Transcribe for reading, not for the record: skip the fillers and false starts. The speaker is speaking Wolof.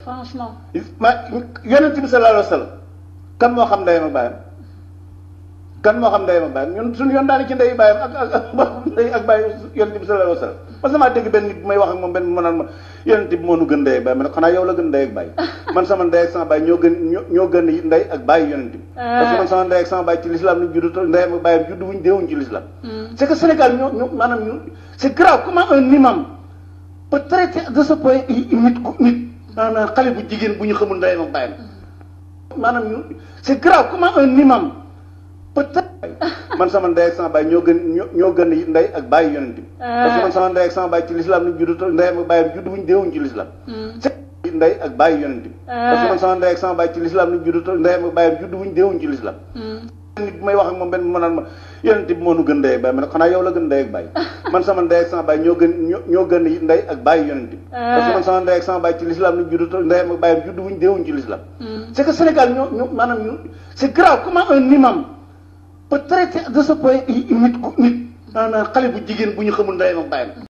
franchement. ma yonent bi sallallahu alayhi wa sallam kan moo xam ndeyam ak baayam kan moo xam ndeyam ak baayam ñun suñu yoon daani ci ndey baayam ak ndey ak baay yonent bi sallallahu alayhi wa sallam parce que maa dégg benn nit may wax ak moom benn mu naan ma yonent bi moo nu gën ndey ak baay ma ne xanaa yow la gën ndey ak baay man sama ndey ak sama baay ñoo gën ndey ak baay yonent bi parce que man sama ndey ak sama baay ci l'islam lañ judd ndeyam ak baayam judd wuñ deewuñ ci l'islam c'est que Sénégal ñoo maanaam ñu c'est grave comment un imam peut traiter de ce point nit maanaam xale bu jigéen bu ñu xamul ndeyam ak baayam maanaam ñu c'est grave comment un imam peut-être man sama ndey ak sama baay ñoo gën ndey ak baay yonent bi parce que man sama ndey ak sama baay ci l'islam lañ judd ndeyam ak baayam judd wuñ deewuñ ci l'islam ndey ak baay yonent bi parce que man sama ndey ak sama baay ci l'islam lañ judd ndeyam ak baayam judd wuñ deewuñ ci l'islam nit may wax ak moom benn mu naan ma yonent bi moo nu gën ndey ak baay ma ne xanaa yow la gën ndey ak baay man sama ndey ak sama baay ñoo gën ndey ak baay yonent bi parce que man sama ndey ak sama baay ci l'islam lañ judd ndeyam ak baayam judd wuñ deewuñ ci l'islam c'est que Sénégal ñoo maanaam ñu c'est grave comment un imam peut traiter de ce point nit maanaam xale bu jigéen bu ñu xamul ndeyam ak baayam